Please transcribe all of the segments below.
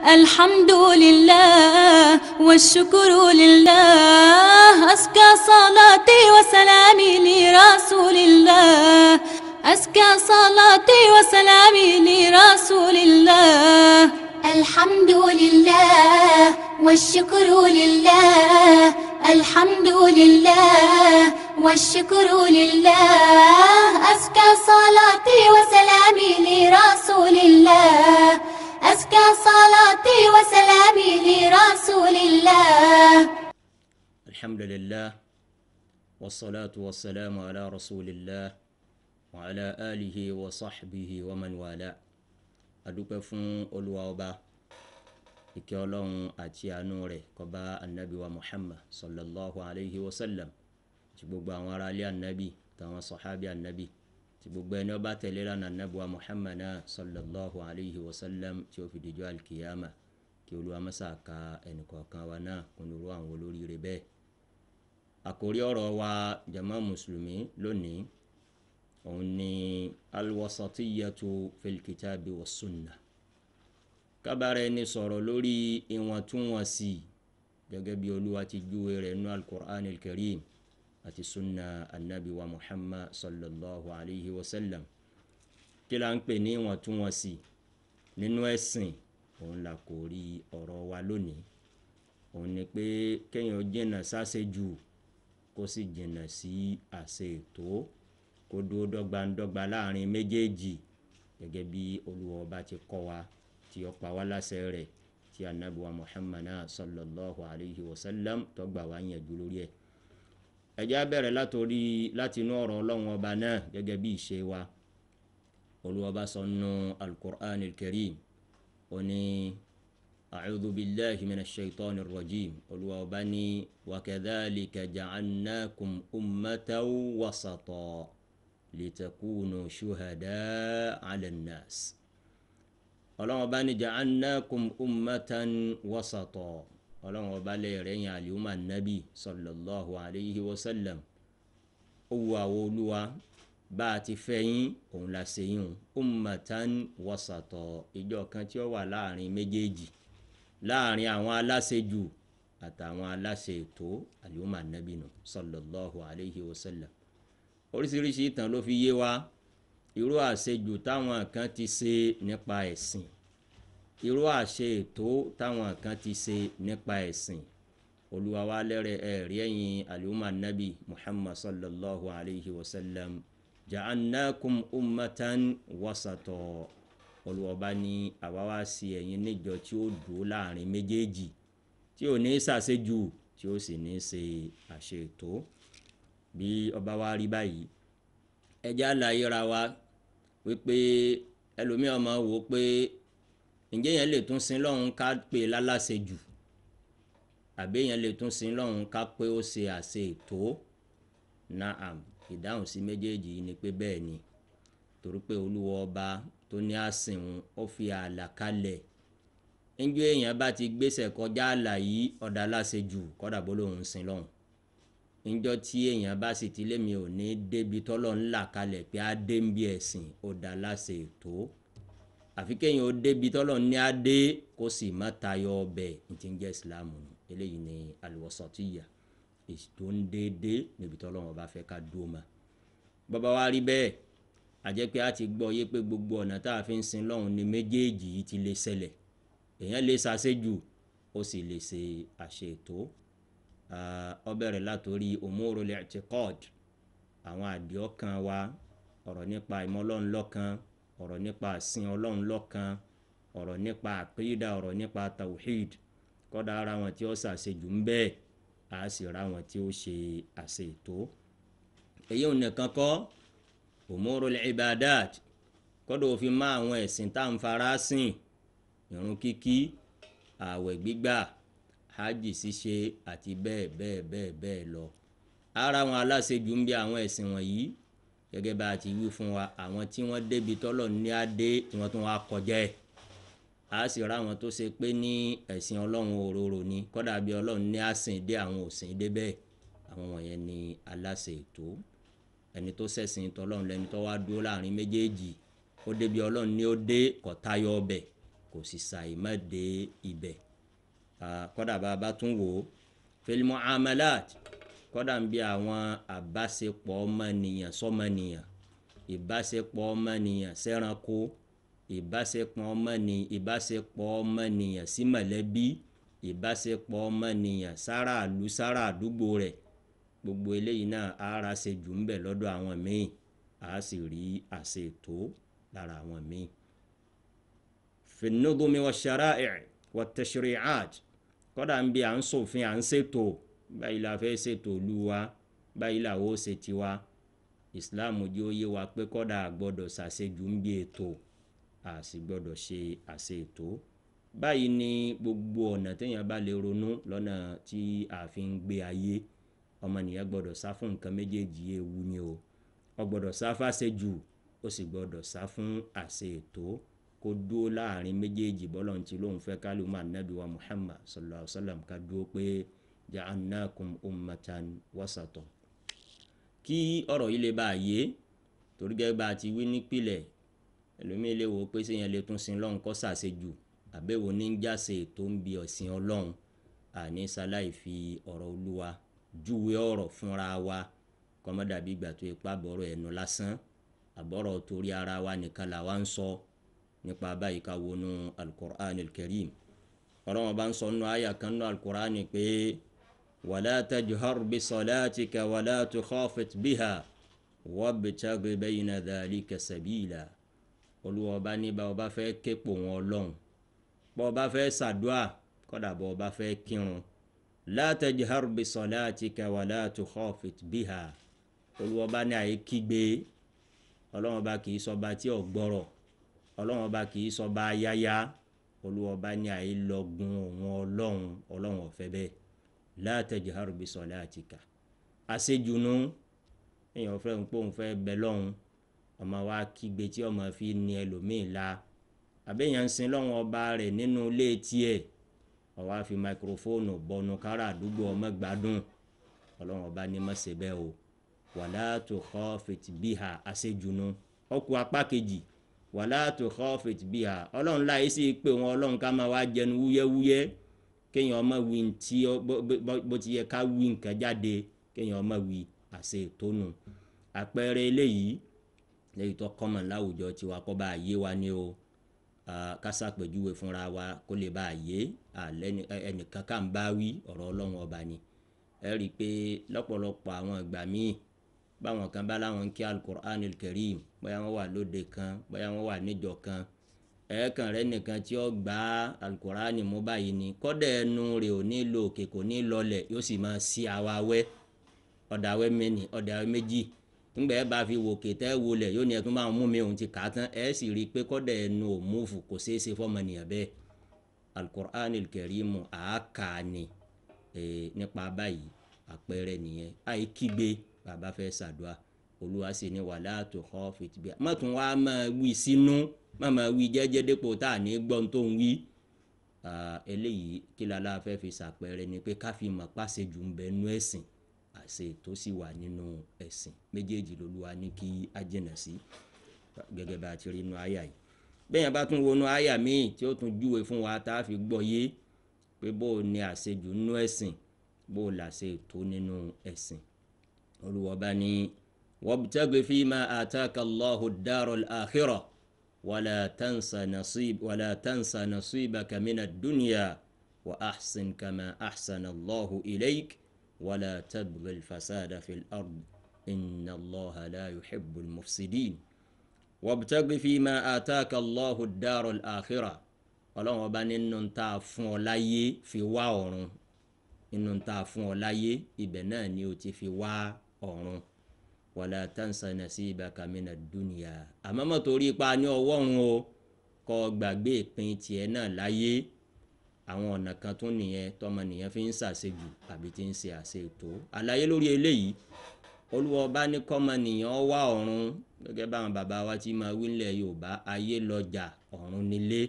الحمد لله والشكر لله، أزكى صلاتي وسلامي لرسول الله، أزكى صلاتي وسلامي لرسول الله. الحمد لله والشكر لله، الحمد لله والشكر لله، أزكى صلاتي وسلامي لرسول الله، أزكى صلاتي وسلامي لرسول الله. الحمد لله والصلاة والسلام على رسول الله وعلى آله وصحبه ومن والاه. Adúpẹ́ fún Olúwa ọba, ìkẹ́ Ọlọ́run àti àánú rẹ̀ kó bá anabi wa Muhammad sallallahu alayhi wa sallam, àti gbogbo àwọn ará ilé anabi àtàwọn sọ̀hábì anabi, àti gbogbo ẹni ó bá tẹ̀lé lánàá anabi wa Muhammad náà sallallahu alayhi wa sallam tí ó fi dijọ́ alkiyama. Kí Olúwa mọ́sá ka ẹnìkọ̀ọ̀kan wa náà kún irú àwọn olóríire bẹ́ẹ̀. Àkórí ọ̀rọ̀ wa jama mùsùlùmí lónìí òun ni alwasatiyatu fil kitabi wa sunnah. Kábàárà ẹni sọ̀rọ̀ lórí ìwọ̀ntúnwọ̀nsì gẹ́gẹ́ bí Olúwa ti júwe rẹ̀ nínú al-Qur'an al-Karim àti sunna anabi wa Muhammad sallallahu alayhi wa sallam. Kí la ń pè ní ìwọ̀ntúnwọ̀nsì nínú ẹ̀sìn? Òun la kò rí ọ̀rọ̀ wa lónìí. Òun ni pé kéèyàn jìnnà sáṣejù kó sì jìnnà sí àṣetò, kó dúró dọ́gbandọ́gba láàrin méjèèjì gẹ́gẹ́ bí Olúwa ọba ti kọ́ wa, tí ó pa wá láṣẹ rẹ̀, tí anabi wa Muhammad sallallahu alayhi wa sallam tó gbà wá yànjú lórí ẹ̀. Ẹ jẹ́ á bẹ̀rẹ̀ láti inú ọ̀rọ̀ Ọlọ́run ọba náà gẹ́gẹ́ bí ìṣe wa. Olúwa ọba sọ nínú al-Qur'an al-Karim, ó ní a'udhu billahi minash shaitani rrajim. Olúwa ọba ní wa kadhalika ja'alnakum ummatan wasata litakunu shuhada 'ala an-nas. Ọlọ́run ọba ní ja'alnakum ummatan wasata. Ọlọ́run ọba lẹ́rẹ̀ yẹn àlùmọ́ nabi sallallahu alayhi wa sallam. Ó wu àwọn Olúwa bá a ti fẹ́ yín òun la ṣe yín ummatan wasata, ìjọ kan tí ó wà láàrin méjèèjì, láàrin àwọn aláṣejù àtàwọn aláṣetò, àlùmọ́ nabi nù sallallahu alayhi wa sallam. Oríṣiríṣi ìtàn ló fi yé wa irú àṣejù táwọn kan ti ṣe nípa ẹ̀sìn, irú àṣetò táwọn kan ti ṣe nípa ẹ̀sìn. Olúwa wa lẹ́rẹ̀ ẹ̀rí ẹ̀yìn àlùmọ́ nabi Muhammad sallallahu alayhi wa sallam, ja'annakum ummatan wasata. Olúwa bá ní àwa wá sí ẹ̀yin níjọ tí ó dúró láàrin méjèèjì, tí ò ní ṣàṣejù, tí ó sì ní ṣe àṣetò. Bí ọba wa rí báyìí, ẹ jẹ́ àlàyé ra wa wípé ẹlòmíràn máa wò pé ǹjẹ́ yẹn lè tún sin lọ́hùn ká pè láláṣejù, àbí yẹn lè tún sin lọ́hùn ká pé ó ṣe àṣetò? Naam, ìdáhùn sí méjèèjì yìí ni pé bẹ́ẹ̀ ni, torí pé Olúwa ọba tó ní àsìn òun ó fi ààlà kalẹ̀. Ǹjẹ́ èèyàn bá ti gbéṣẹ̀ kọjá ààlà yìí, ọ̀dà láṣejù, kọ́dà bó lóun sin lọ́hùn. Ǹjọ́ tí èèyàn bá sì ti lémi ò ní débi tọ́lọ̀ ńlá kalẹ̀ pé á dé ń bí ẹ̀sìn, ó dá láṣẹ ètò. Àfi kéèyàn ó débi tọ́lọ̀ ní á dé kó sì má tayọ ọbẹ̀ ní ti ń jẹ́ ìsìlámù nù. Eléyìí ni alwasatiyya, èsì tó ń dédé níbi tọ́lọ̀ wọn bá fẹ́ ká dúró mọ́. Bàbá wa rí bẹ́ẹ̀, a jẹ́ pé a ti gbọ́ yé pé gbogbo ọ̀nà tá a fi ń sin lọ́hùn ni méjèèjì yìí ti lè ṣẹlẹ̀. Èèyàn lè ṣàṣejù, ó sì lè ṣe àṣetò. Ó bẹ̀rẹ̀ látorí umurul i'tiqad, àwọn àdìọ́kàn wa, ọ̀rọ̀ nípa ìmọ̀ Ọlọ́run lọ́kan, ọ̀rọ̀ nípa ìsìn Ọlọ́run lọ́kan, ọ̀rọ̀ nípa àkídà, ọ̀rọ̀ nípa tawhid. Kódà ara wọn tí ó ṣàṣejù ń bẹ́ẹ̀, a sì ra wọn tí ó ṣe àṣetò. Èyí ò nìkan kọ́, umurul ibadat, kódà ó fi mọ́ àwọn ẹ̀sìn tá ń fara sìn, ìrun kíkí, ààwẹ̀ gbígbà, hajj ṣíṣe àti bẹ́ẹ̀ bẹ́ẹ̀ bẹ́ẹ̀ bẹ́ẹ̀ lọ. Ara wọn aláṣejù ń bí àwọn ẹ̀sìn wọ̀nyí, gẹ́gẹ́ bá a ti wí fún wa, àwọn tí wọ́n débi tọ́lọ̀ ní á dé tí wọ́n tún wá kọjá ẹ̀. A sì ra àwọn tó ṣe pé ní ẹ̀sìn Ọlọ́run òróró ni, kódà bí Ọlọ́run ní á sìn dé àwọn ò sìn dé bẹ́ẹ̀. Àwọn wọ̀nyẹn ni aláṣetò. Ẹni tó ṣẹ̀sìn tọ́lọ́run lẹni tó wá dúró láàrin méjèèjì, ó débi Ọlọ́run ní ó dé, kò tayọ ọbẹ̀, Kò sì ṣàì má dé ibẹ̀. Kọ́dà bá a bá tún wò ó fil muamalat, kọ́dà ń bí àwọn àbáṣepọ̀ ọmọnìyàn sọmọnìyàn, ìbáṣepọ̀ ọmọnìyàn sẹ́ranko, ìbáṣepọ̀ ọmọnìyàn sí mọ̀lẹ́bí, ìbáṣepọ̀ ọmọnìyàn sára ìlú sára àdúgbò rẹ̀, gbogbo eléyìí náà ara ṣe jù ń bẹ lọ́dọ̀ àwọn míì, a sì rí àṣetò lára àwọn míì. Fi nudhumi wa shara'i' wa tashri'at, kọ́dà ń bí à ń ṣòfin à ń ṣètò, báyìí la fẹ́ ṣètò ìlú wa, báyìí la ó ṣe tiwa. Islam jẹ́ ó yé wa pé kọ́dà a gbọ́dọ̀ ṣàṣejù ń bí ètò, a sì gbọ́dọ̀ ṣe àṣetò. Báyìí ni gbogbo ọ̀nà téèyàn bá lè ronú lọ́nà tí a fi ń gbé ayé, ọmọnìyàn gbọ́dọ̀ sá fún nǹkan méjèèjì ewu ni o. Ó gbọ́dọ̀ sá fáṣejù, ó sì gbọ́dọ̀ sá fún àṣetò, kó dúró láàrin méjèèjì bọ́lọ́run tí lóun fẹ́ ká ló máa nábì wa Muhammad sallallahu alaihi wasallam ká dúró pé ja'annakum ummatan wasata. Kí ọ̀rọ̀ yìí lè bá a yé, torí gẹ́gẹ́ bá a ti wí nípìlẹ̀, ẹlòmíì lè wò ó pé séèyàn lè tún sin lọ́hùn kó ṣàṣejù, àbẹ̀wò ní ń jáse ètò ń bi ọ̀sìn Ọlọ́run. Àní ṣaláì fi ọ̀rọ̀ Olúwa júwe ọ̀rọ̀ fúnra wa, kó má dàbí ìgbà tó ipá bọ̀rọ̀ ẹnu lásán, àbọ̀rọ̀ torí ara wa nìkan là wá ń sọ. Nípa báyìí ká wọnú Al-Qur'an al-Karim. Ọlọ́run bá ń sọ nínú àyà kan nínú Al-Qur'an pé wala tajhar bi salatika wala tukhafit biha wabtaghi bayna dhalika sabila. Olúwa bá ní bá ọba fẹ́ képò wọn Ọlọ́run, bá ọba fẹ́ ṣàdúà, kọ́dà bá ọba fẹ́ kírun, la tajhar bi salatika wala tukhafit biha. Olúwa bá ní àyè kígbe. Ọlọ́run bá kì í sọba tí ò gbọ́rọ̀, Ọlọ́run bá kì í sọba yáyá. Olúwa bá ní àyè lọ́gun òun Ọlọ́run, Ọlọ́run ò fẹ́ bẹ́ẹ̀. La tajhar bi salatika. Àṣejùnú, èèyàn fẹ́ ń pòun fẹ́ bẹ lọ́hùn, ọmọ wa kígbe tí ọmọ fi ní ẹlòmíì la, àbẹ́yàn ń sin lọ́hùn ọba rẹ̀ nínú ilé tiẹ̀, ó wá fi máikrófóònù bọnu kára àdúgbò ọmọ gbádùn. Ọlọ́run ọba ní má ṣe bẹ́ẹ̀ o. Wala tukhafit biha. Àṣejùnú ọkọ̀ apá kejì, wala tukhafit biha. Ọlọ́run láyé sí pé wọn Ọlọ́run ká máa wá jẹnu wúyẹ́wúyẹ́, kéèyàn ọmọ wí ntí bó ti yẹ ká wí nǹkan jáde, kéèyàn ọmọ wí àṣetónú. Àpẹẹrẹ eléyìí lẹ́yìn tó kọ́mọ̀ láwùjọ tiwa kọ́ bá yé wa ní o, ká ṣàpèjúwe fúnra wa kó lè bá yé ẹnìkan ká ń bá wí ọ̀rọ̀ Ọlọ́run ọba ni. Ẹ rí i pé lọ́pọ̀lọpọ̀ àwọn ìgbà míì báwọn kan bá láwọn ń kí Al-Qur'an al-Karim, bóyá wọ́n wà lóde kan, bóyá wọ́n wà níjọ kan, ẹ̀ẹ̀kan rẹ̀ nìkan tí ó gba Al-Qur'an mú báyìí ni, kọ́dà ẹnu rẹ̀ ò ní lọ òkè kò ní lọlẹ̀, yóò sì máa sí awawẹ́, ọ̀dàwẹ́ mẹ́ni, ọ̀dàwẹ́ méjì. Ńgbà ẹ bá fi wòkè tẹ́ wọlẹ̀, yóò ní ẹ tún máa mú mi òun ti kà á tán, ẹ sì rí i pé kọ́dà ẹnu ò múfù, kò ṣeé ṣe fọ́mọnìyàn bẹ́ẹ̀. Al-Qur'an al-Karim àáká ni nípa báyìí, àpẹẹrẹ nìyẹn. Àìkígbe bàbá fẹ́ ṣàdúà, Olúwa sì ní wala tukhafit biha. Má tún wá máa wí sínú, má máa wí jẹ́jẹ́ dépò tá à ní gbọ́n tó ń wí. Eléyìí kí lálá fẹ́ fi ṣàpẹẹrẹ ni pé ká fi mọ̀ pàṣẹjù ń bẹ nú ẹ̀sìn, àṣẹ tó sì wà nínú ẹ̀sìn méjèèjì lOlúwa ní kí á jìnà sí, gẹ́gẹ́ bá a ti rí inú àyà yìí. Bẹ́ẹ̀ bá tún wọnú àyà míì tí ó tún júwe fún wa tá a fi gbọ́ yé pé bó o ní àṣejù nínú ẹ̀sìn, bó o làṣẹ tó nínú ẹ̀sìn. Olúwa bá ní wabtaghi fima ataka Allahu ad-daral akhirah wala tansa nasibaka mina ad-dunya wa ahsin kama ahsana Allahu ilayk wala tabghi al-fasada fil ard inna Allaha la yuhibbu al-mufsidin. Wabtaghi fima ataka Allahu ad-daral akhirah. Ọlọ́run ọba nínú tá a fún ọ láyé fi wá ọ̀run, nínú tá a fún ọ láyé ibẹ̀ náà ni o ti fi wá ọ̀run. Wala tansa nasibaka mina dunya. Àmọ́ mọ́ torí ipa ní ọwọ́ òun o, kó gbàgbé ìpín tiẹ̀ náà láyé. Àwọn ọ̀nà kan tún nìyẹn tọmọnìyàn fi ń ṣàṣejù àbí tí ń ṣe àṣetò. Àlàyé lórí eléyìí, Olúwa ọba ní kọ́mọnìyàn wá ọ̀run gẹ́gẹ́ báwọn bàbá wa ti máa wí nílẹ̀ Yorùbá, ayé lọjà ọ̀run nílé.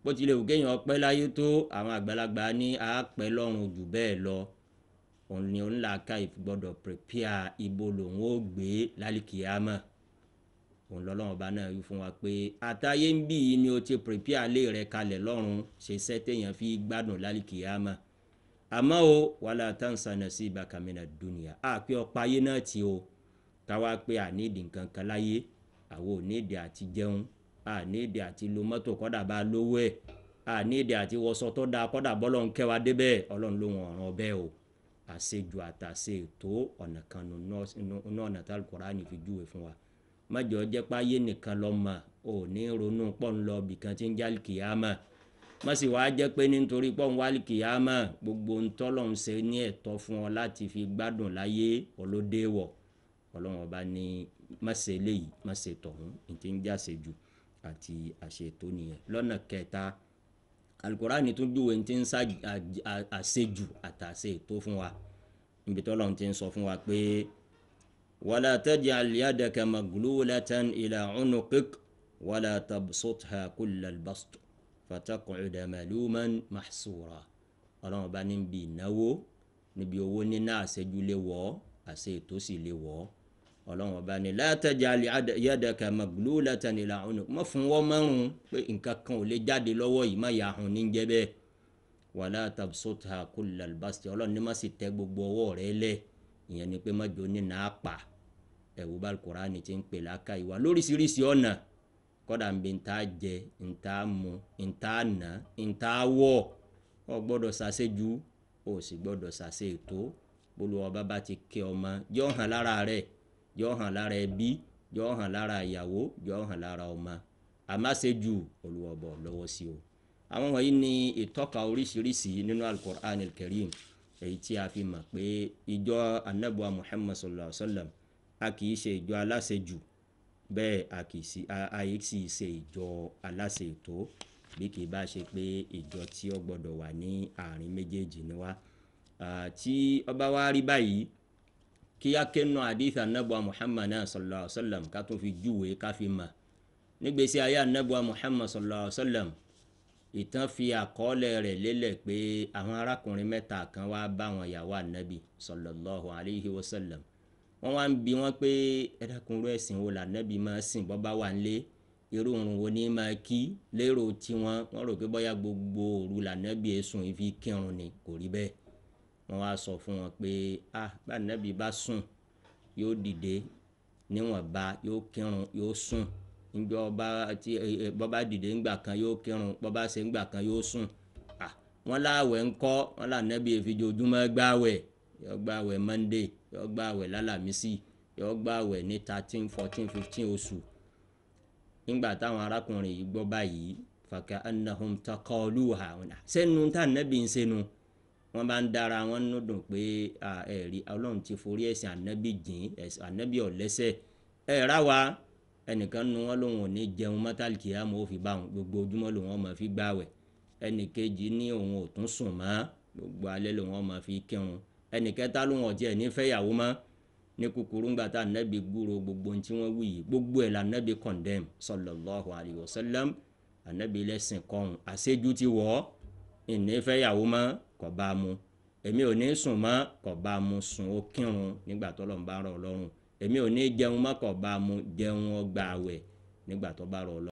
Bó tilẹ̀ wù kéèyàn pẹ́ láyé tó, àwọn àgbàlagbà ní á pẹ́ lọ́run jù bẹ́ẹ̀ lọ. Òun ni òun là ká ìgbọ́dọ̀ prepare ibo lòun ó gbé lálìkìyámà. Òun lọ́lọ́run ọba náà wí fún wa pé àtayé ń bì í ni o ti prepare lé rẹ kalẹ̀ lọ́run, ṣe iṣẹ́ téèyàn fi gbádùn lálìkìyàmá. Àmọ́ o wala tansa nasibaka mina dunya, a pé ọ̀pá ayé náà ti o, káwá pé àníìdì nǹkan kan láyé, àwọn ò níìdì àti jẹun, àníìdì àti lo mọ́tò kọ́dà bá lówó ẹ̀, àníìdì àti wọṣọ tó dáa kọ́dà bọ́lọ̀ ń kẹwa débẹ̀, Ọlọ́run ló wọn ọ̀ràn ọbẹ̀ o. Àṣejù àtàṣe ètò ọ̀nà kan nù ọ̀nà tí Al-Qur'ani fi júwe fún wa. Má jẹ́ ó jẹ́ pé ayé nìkan lọ mọ̀, ò ní ronú pọ̀ ń lọ ibìkan tí ń jẹ́ àlìkìyámà. Má sì wá jẹ́ pé nítorí pọ̀ ń wá àlìkìyámà, gbogbo ń tọ́lọ̀ ń ṣe ní ẹ̀tọ́ fún ọ láti fi gbádùn láyé ọlọ́dẹ wọ̀. Ọlọ́run ọba ní má ṣe eléyìí, má ṣe tọ̀hún, ní ti ń jàṣejù àti àṣetò nìyẹn. Lọ́nà kẹta, Al-Qur'ani tún júwe ní ti ń sá àṣejù àtàṣe ètò fún wa. Níbi tọ́lọ́run ti ń sọ fún wa pé wala taj'al yadaka maglulatan ila unuqik wala tabsutha kullal bast fataq'uda maluman mahsura. Ọlọ́run ọba níbi ìnáwó, níbi owó níná àṣejù lè wọ̀, àṣe ètò sì lè wọ̀. Ọlọ́run ọba ní la taj'al yadaka maglulatan ila unuq, má fún wọ́n márùn pé nǹkan kan ò lè jáde lọ́wọ́ yìí, má yà hùn ní jẹ́ bẹ́ẹ̀. Wala tabsutha kullal bast, Ọlọ́run ní má sì tẹ gbogbo ọwọ́ rẹ lẹ̀, ìyẹn ni pé má jò ní nà á pa. Ẹ̀wù bá Al-Qur'ani ti ń pè láka ìwà lóríṣiríṣi ọ̀nà, kọ́dà ń bi ń ta jẹ, ń ta mu, ń ta nà, ń ta wọ̀, ọ gbọ́dọ̀ ṣàṣejù, o sì gbọ́dọ̀ ṣàṣe ètò. Bólúwa bá bá ti kẹ́ ọmọ, jọ́ hàn lára rẹ̀, jọ́ hàn lára ẹbí, jọ́ hàn lára ìyàwó, jọ́ hàn lára ọmọ. Àmásejù Olúwa bọ̀ lọ́wọ́ sí o. Àwọn wọ̀nyí ni ìtọ́ka oríṣiríṣi nínú Al-Qur'an al-Karim, èyí tí a fi mọ̀ pé ìjọ Ànábì Muhammad sallallahu alaihi wasallam a kì í ṣe ìjọ aláṣejù, bẹ́ẹ̀ a kì í sí, a yìí sì ṣe ìjọ aláṣetò, bí kì í bá ṣe pé ìjọ tí ó gbọ́dọ̀ wà ní àárín méjèèjì ni wá. Tí ọba wa rí báyìí, kí a kẹ́nu hadith Ànábì Muhammad sallallahu alaihi wasallam ká tún fi júwe ká fi mọ̀. Nígbèsí ayé Ànábì Muhammad sallallahu alaihi wasallam, ìtàn fi àkọọ́lẹ̀ rẹ̀ lélẹ̀ pé àwọn arákùnrin mẹ́ta kan wá bá àwọn ìyàwó Ànábì sallallahu alaihi wasallam. Wọ́n wá ń bi wọ́n pé ẹ dákun, irú ẹ̀sìn wo lànábì máa sìn bọ́ bá wà nílé, irú ìrun wo ní máa kí? Lérò tiwọn, wọ́n rò pé bóyá gbogbo òru lànábì èsùn yìí fi kírun ni, kò rí bẹ́ẹ̀. Wọ́n wá sọ fún wọn pé bá Ànábì bá sùn yóò dìde níwọ̀nba, yóò kírun, yóò sùn. Ǹjọ́ bá ti bọ́ bá dìde ńgbà kan yóò kírun, bọ́ bá ṣe ńgbà kan yóò sùn. Wọ́n láwẹ̀ ńkọ́, wọ́n lànábì èfi ojoojúmọ́ gbáwẹ̀, yóò gbáwẹ̀ Monday, yóò gbáwẹ̀ lálàmísì, yóò gbáwẹ̀ ní 13, 14, 15 oṣù. Nígbà táwọn arákùnrin yìí gbọ́ báyìí, faka annahum taqaluha, sẹ́nu tá Ànábì ń sẹ́nu, wọ́n bá ń dára wọn nínú dùn pé ẹ̀rí Ọlọ́run ti forí ẹ̀sìn Ànábì jìn, ẹ̀sìn Ànábì ọ̀lẹ́sẹ̀. Ẹ rà wá, ẹnìkan nu wọn lòun ò ní jẹun mọ́tàlìkì àmọ́ ó fi bá wọn, gbogbo ojúmọ́ lòun ọmọ fi gbáwẹ̀. Ẹnìkejì ní òun ò tún sùn mọ́, gbogbo alẹ́ lòun ọmọ fi kírun. Ẹnìkẹta lòun ò tiẹ̀ ní fẹ́yàwó mọ́. Ní kúkúrú ńgbà tá Ànábì gbúrò gbogbo ohun tí wọ́n wí yìí, gbogbo ẹ̀ lànábì condemn sallallahu alayhi wa sallam. Ànábì lẹ́sìn kọ́hún, àṣejù ti wọ̀ ọ́, ìní fẹ́yàwó mọ́ kò bá mu, èmi ò ní sùn mọ́ kò bá mu, sùn ó kírun nígbà tó Ọlọ́run bá rọ̀ ọ́ lọ́rùn. Èmi ò ní jẹun mọ́ kò bá mu, jẹun ó gbààwẹ̀ nígbà tó bá rọ̀ ọ́ lọ́rùn.